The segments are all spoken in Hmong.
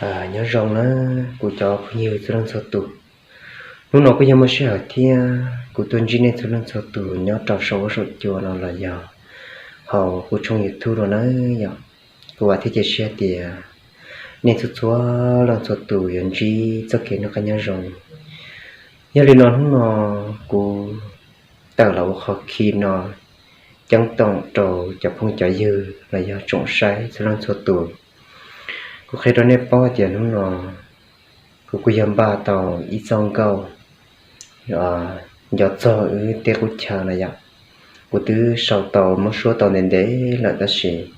Nyob zoo na kuv cov phooj ywg txhua leej txhua tus. Hnub no kuj yog muaj sij hawm thiab kuv tuaj ntsib nej txhua leej txhua tus nyob rau saum huab saum cua no los yog hauv kuv tshooj YouTube no na yom. Kuv vam thiab cia siab tias nej txhua txhua leej txhua tus yuav ntsib txoj kev noj qab nyob zoo. Yog li no hnub no kuv tawm los ua qhov khi no ceeb toom rau cov phooj cov ywg los yog tsoom saib txhua leej txhua tus. Kuv qhia rau nej paub tias hnub no kuv kuj yog npaj tau ib txoj nkauj nco txog wb tej qub chaw na yom. Kuv twb sau tau muab suab tau ntev ntev lawm tab sis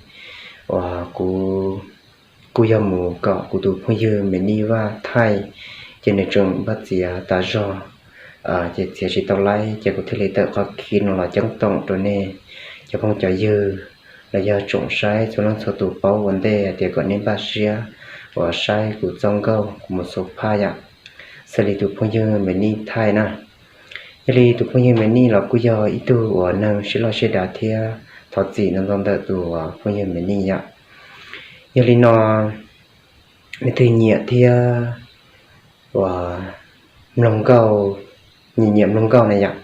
uas kuv kuj yog mus kom kuv tus phooj ywg Me Nij Vaj thaij, ces nws tseem npaj txiav tas zog, ces txiav tsis tau laib ces kuv thiaj li tawm qhov khi no los ceeb toom rau nej cov phooj cov ywg los yog tsoom saib txhua leej txhua tus paub ua ntej tias kom nej npaj siab uas saib kuv txoj nkauj kuv mus xus phaj yom, xws li tus phooj ywg Me Nij thaij na. Yog li tus phooj ywg Me Nij los kuj yog ib tug uas neeg siab loj siab dav thiab thov txim ntau ntau ntawm tus phooj ywg Me Nij yom. Yog li no leej twg nyiam thiab uas mloog nkauj, nyiam nyiam mloog nkauj na yom,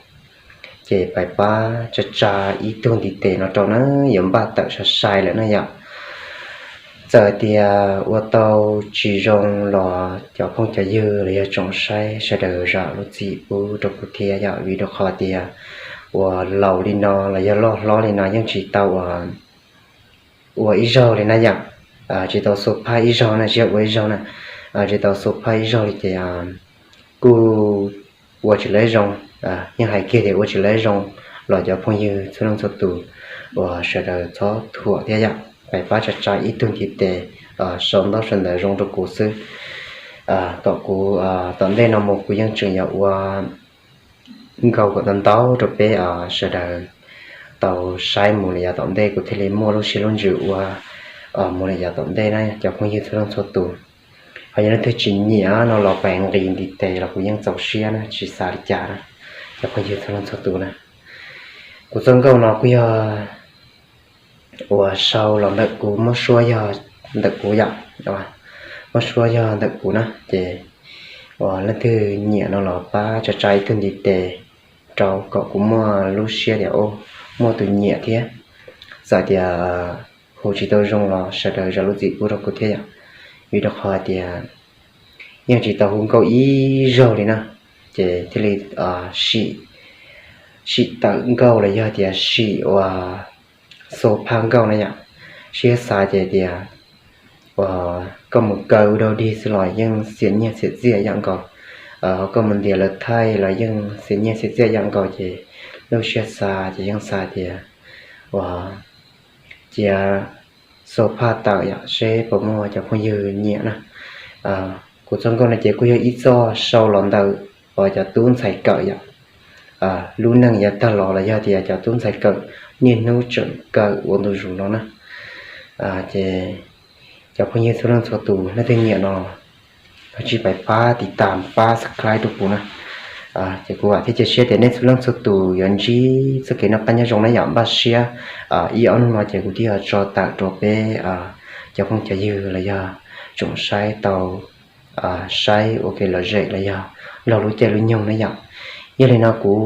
ces pais pab tsa tsa ib tug ntiv tes no rau na, yuav npaj tawm sai sai lawm na yom. Txawm tias ua tau tsis zoo los cov phooj cov ywg los yog tsoom saib sawv daws zam lub txim pub rau kuv thiab yom, vim rau qhov tias uas laus li no los yog loj hlob li no yeej tsis tau ua ib zaug li na yom, tsis tau xus phaj ib zaug na, tsis yog ua ib zaug na, tsis tau xus phaj ib zaug li ces kuj ua tsis lawv zoo, yeej hais kiag tias ua tsis lawv zoo los cov phooj ywg txhua leej txhua tus uas sawv daws txhob thuam thiab yom, pais pab tsa tsa ib tug ntiv tes sau ntaub sau ntawv zoo rau kuv xwb. Kom kuv tom ntej no mus kuv yeej tseem yuav ua nkauj kom tau ntau rau peb sawv daws tau saib mus li yav tom ntej, kuv thiaj li muaj lub siab lub ntsws ua mus li yav tom ntej na cov phooj ywg txhua leej txhua tus. Ho yog leej twg tsis nyiam no los pais nqis ntiv tes los kuv yeej txaus siab na, tsis xav li cas na cov phooj ywg txhua leej txhua tus na. Kuv txoj nkauj no kuj yog uas sau los ntawm kuv, muab suab yog ntawm kuv yom, muab suab yog ntawm kuv na ces uas leej twg nyiam no los pab tsa tsa ib tug ntiv tes rau kom kuv muaj lub siab tias muaj tus nyiam thiab. Txawm tias hu tsis tau zoo los sawv daws zam lub txim pub rau kuv thiab yom, vim rau qhov tias yeej tsis tau hu nkauj ib zaug li na, ces thiaj li sim tawm nkauj los yog tias sim uas xus phaj nkauj na yom. Siab xav ces tias uas koj mus kaw ua dog dig xwb los yeej xiam nyiaj xiam txiaj yam nkaus, koj mus ntiav lawv thaij los yeej xiam nyiaj xiam txiaj yam nkaus ces lub siab xav ces yeej xav tias uas cia xus phaj tawm yom, seb puas muaj cov phooj ywg nyiam na. Kuv txoj nkauj no ces kuj yog ib txoj sau los ntawm uas cov tub ntxhais kawm yom, lub neej yav tag los los yog tias cov tub ntxhais kawm niaj hnub tseem kawm ua ntu zus no na. Ces cov phooj ywg txhua leej txhua tus leej twg nyiam no kav tsij pais pab tiv tam pab subscribe rau kuv na. Ces kuv vam thiab cia siab tias nej txhua leej txhua tus yuav ntsib txoj kev noj qab nyob zoo na yom, npaj siab ib ob hnub no ces kuv twb yuav tso tawm rau peb cov phooj cov ywg los yog tsoom saib tau saib ua kev lom zem los yog laug lub caij lub nyoog na yom. Yog li no kuv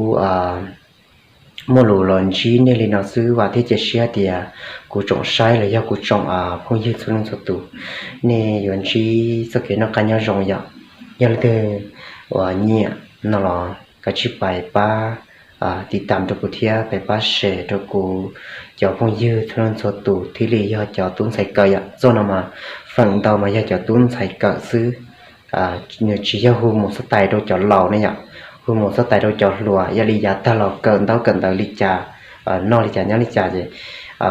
muaj lus los ntsib nej li no xwb, vam thiab cia siab tias kuv tsoom saib los yog kuv tsoom phooj ywg txhua leej txhua tus nej yuav ntsib txoj kev noj qab nyob zoo yom. Yog leej twg uas nyiam no los kav tsij pais pab tiv tam rau kuv thiab pais pab share rau kuv cov phooj ywg txhua leej txhua tus thiaj li yog cov tub ntxhais kawm yom. Txoj no mas feem ntau mas yog cov tub ntxhais kawm xwb, nws tsis yog hu mus xab tais rau cov laus ne yom, hu mus xab tais rau cov hluas, yog li yav tag los kawm ntaub kawm ntawv li cas, noj li cas nyob li cas ces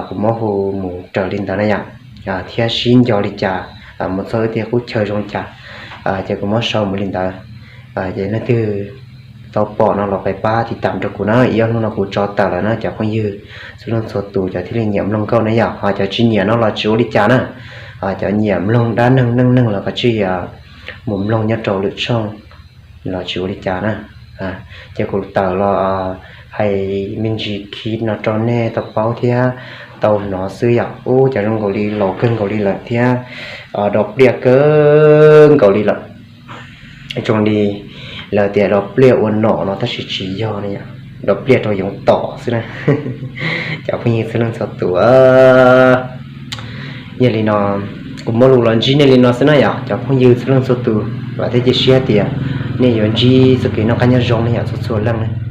kuv muab hu mus raws li ntawd na yom, thiab sib nco li cas, mus txog ib tiag qub chaw zoo li cas, ces kuv muab sau mus li ntawd. Ces leej twg tau pom no los pais pab tiv tam rau kuv na, ib ob hnub no kuv tso tawm lawm na cov phooj ywg txhua leej txhua tus, cov thiaj li nyiam mloog nkauj ne yom, ho cov tsis nyiam no los tsis ua li cas na. Cov nyiam mloog dab neeg neej neeg los kav tsij mus mloog nyob rau lwm tshooj los tsis ua li cas na. Ces kuv tawm los hais me ntsis khi no rau nej tau paub thiab tau hnov xwb yom. Ub, cas zoo nkaus li laus kawg nkaus li lawm thiab, dov pliaj kawg nkaus li lawm. Zoo li lawv tias dov pliaj ua nom no tab sis tsis yog ne yom, dov pliaj rau yoov tom xwb na. Cov phooj ywg txhua leej txhua tus, yog li no kuv muab lus los ntsib nej li no xwb na yom, cov phooj ywg txhua leej txhua tus, vam thiab cia siab tias nej yuav ntsib txoj kev noj qab nyob zoo ne yom txhua txhua leej.